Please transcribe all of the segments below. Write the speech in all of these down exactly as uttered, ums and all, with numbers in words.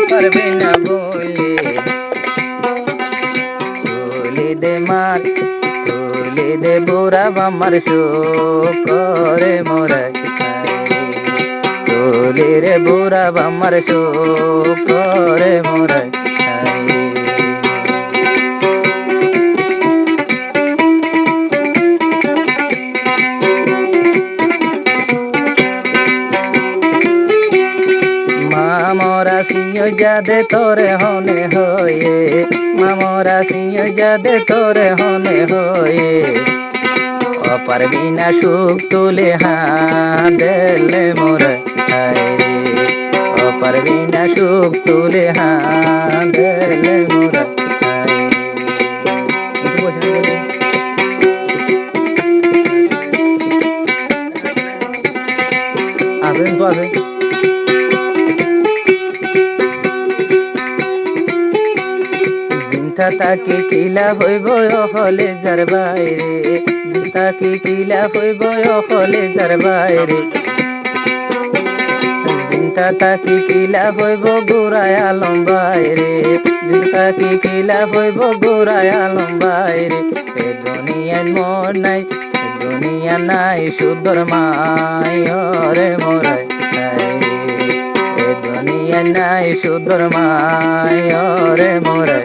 farbi na buli. Tuli de mar, tuli de bura bamar cúk re more. Tuli re bura bamar cúk re more. Mamor asíyo yade tore hone hoye, mamor asíyo yade tore hone hoye. Ó Parbina cúk tuli hañdele more, haire. Ó Parbina cúk tuli hañdele more, haire. Aben to aben. Zinda táki kila hoibo ó holezar bái re, zinda táki kila hoibo ó holezar bái re. Zinda táki kila hoibo Gura Alom bái re, zinda táki kila hoibo Gura Alom bái re. E duniyait mor nai, e duniyait nai cúdor mai, ó re more. E duniyait nai cúdor mai, ó re more.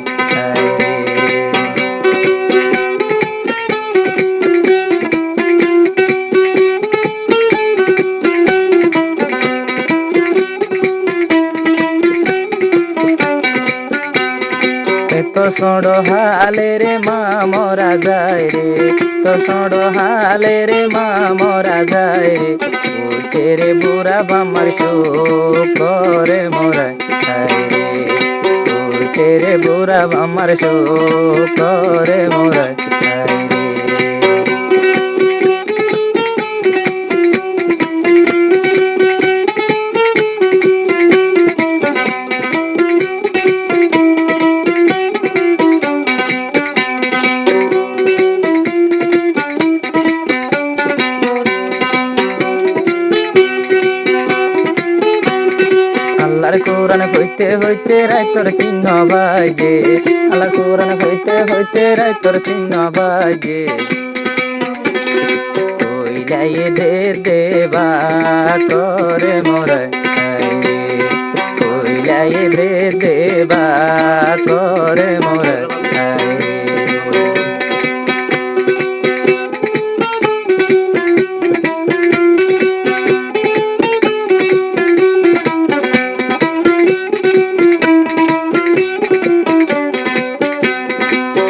Eto sóñço hale re ma mora zai re, eto sóñço hale re ma mora zai re. Uite re bura bamar cúk re more, haire. Uite re bura bamar cúk re more, haire. Allar Kuran foitte foitte raitor tin baje, Allar Kuran foitte foitte raitor tin baje. Koilai de de ba kore more, haire. Koilai de de ba kore more, haire.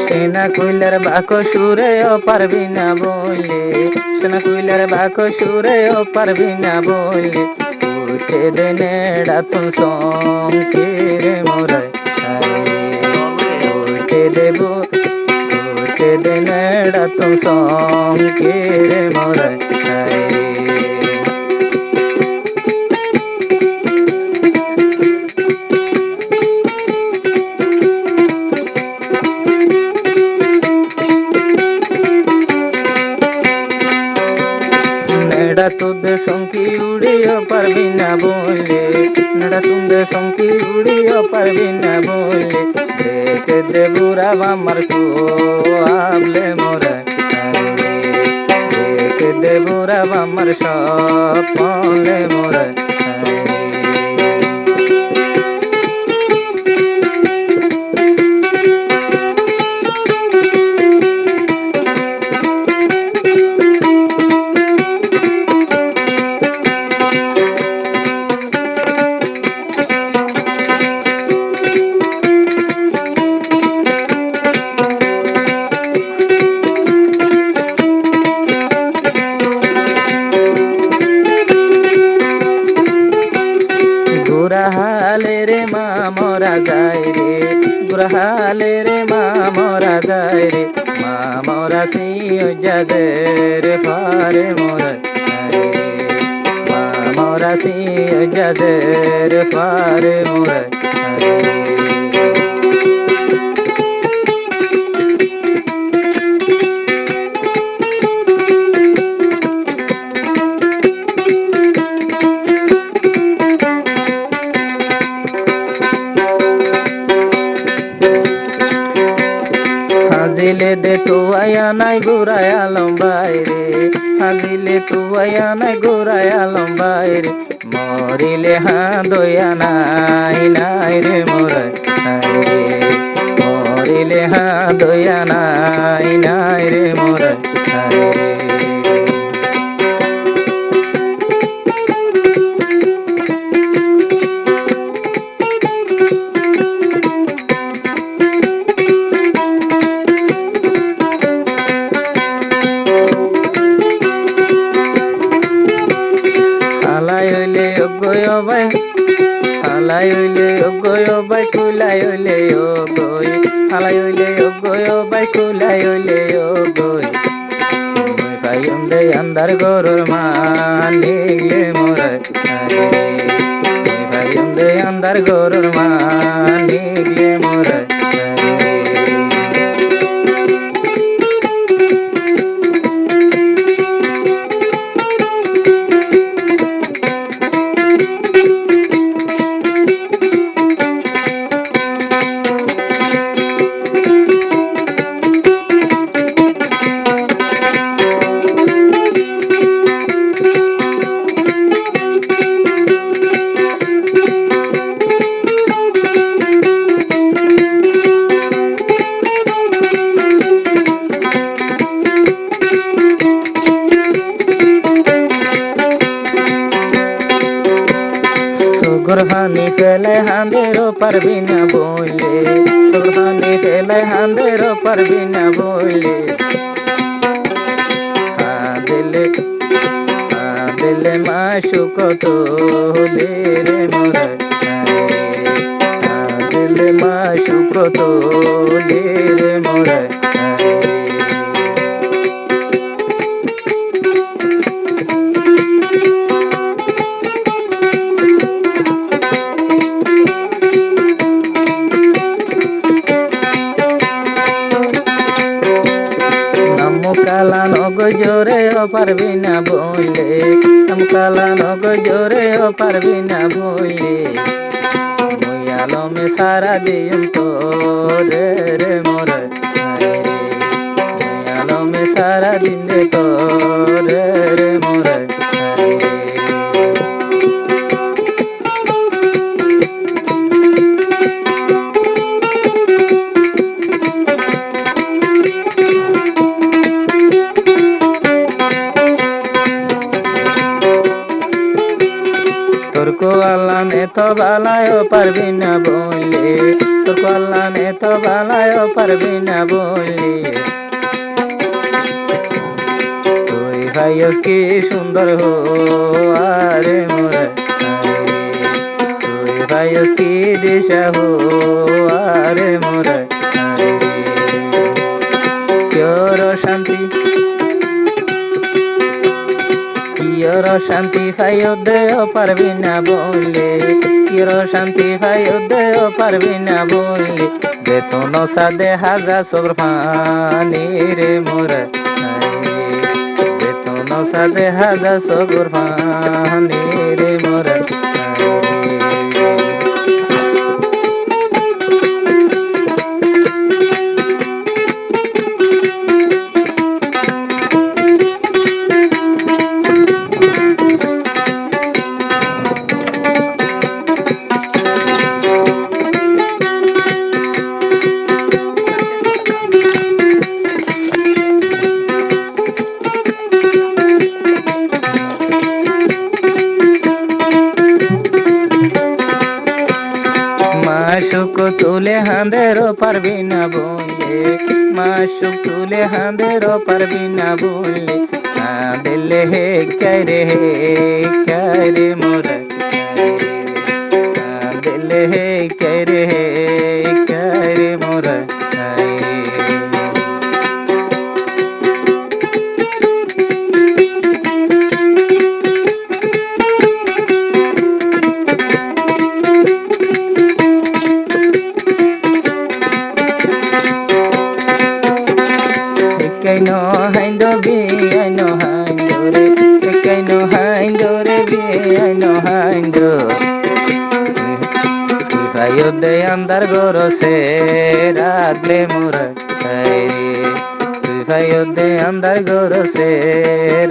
Sena kuilar bako sure ó Parbina buli, sena kuilar bako sure ó Parbina buli. Uite de neçattún songkire more, haire. Uite de bu-, uite de neçattún songkire more, haire. Neçattún de songki uri ó Parbina buli, neçattún de songki uri ó Parbina buli. Deke de bura bamar kuab le more. Deke de bura bamar sopon le more. Gura hale re ma mora zai re, gura hale re ma mora zai re, ma mora siyo jader fare more. Mamor así jader fare more. Hañdile de tuwaiya nai Gura Alom bái re, hañdile tuwaiya nai Gura Alom bái re, morile hañdoiya nai, nai re mor ai re, morile hañdoiya nai, nai re mor ai re. Hálai óile eggúa bái, hálai óile eggúa bái, kúlai óile eggúa, hálai óile eggúa bái, kúlai óile eggúa. Mui faiyum de andár góror manik le mor ai re, mui faiyum de andár góror manik le mor ai re. Sókor faní félai hañdéro farbí na bóille, sókor faní félai hañdéro farbí na bóille. Hañdile, hañdile macúk tulí re mor ai re, hañdile macúk tulí re mor ai re. Nam kala no goijjó re ó farbí na bóille, nam kala no goijjó re ó farbí na bóille. Mui Alome sára diyum toré re mor ai re, mui Alome sára dim de toré re mor ai re. Tor kuallan eto bála ó farbí na bóille, tor kuallan eto bála ó farbí na bóille. Tui faiyós ki cúndor húa re mor ai re, tui faiyós ki dicá húa re mor ai re. Kiyór cánti, kiyór cánti faiyós de ó farbí na bóille, kiyór cánti faiyós de ó farbí na bóille. Zeto no sá de háza sókor faní re mor ai re, zeto no sá de háza sókor faní re mor ai re. Macúk tulí hañdéro farbí na bóille, macúk tulí hañdéro farbí na bóille. Hañdile héikkai re, héikkai re mor ai re, hañdile héikkai re, héikkai re mor ai re. Ekkai no háindo, biyai no háindo re, ekkai no háindo re, biyai no háindo. Tui faiyós de andár góror serat le mor ai re, Saiyódde andár górot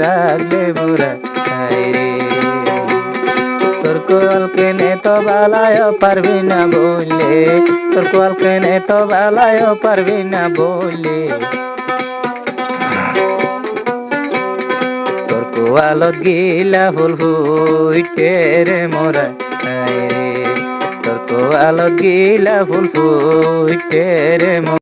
rakíle bura aire. Tor kuwal kene to bála ó farbi na boille, tor kuwal kene to bála ó farbi na boille. Tor kuwalot gila ful fuitte re mora aire. Tor kuwalot gila ful fuitte re mora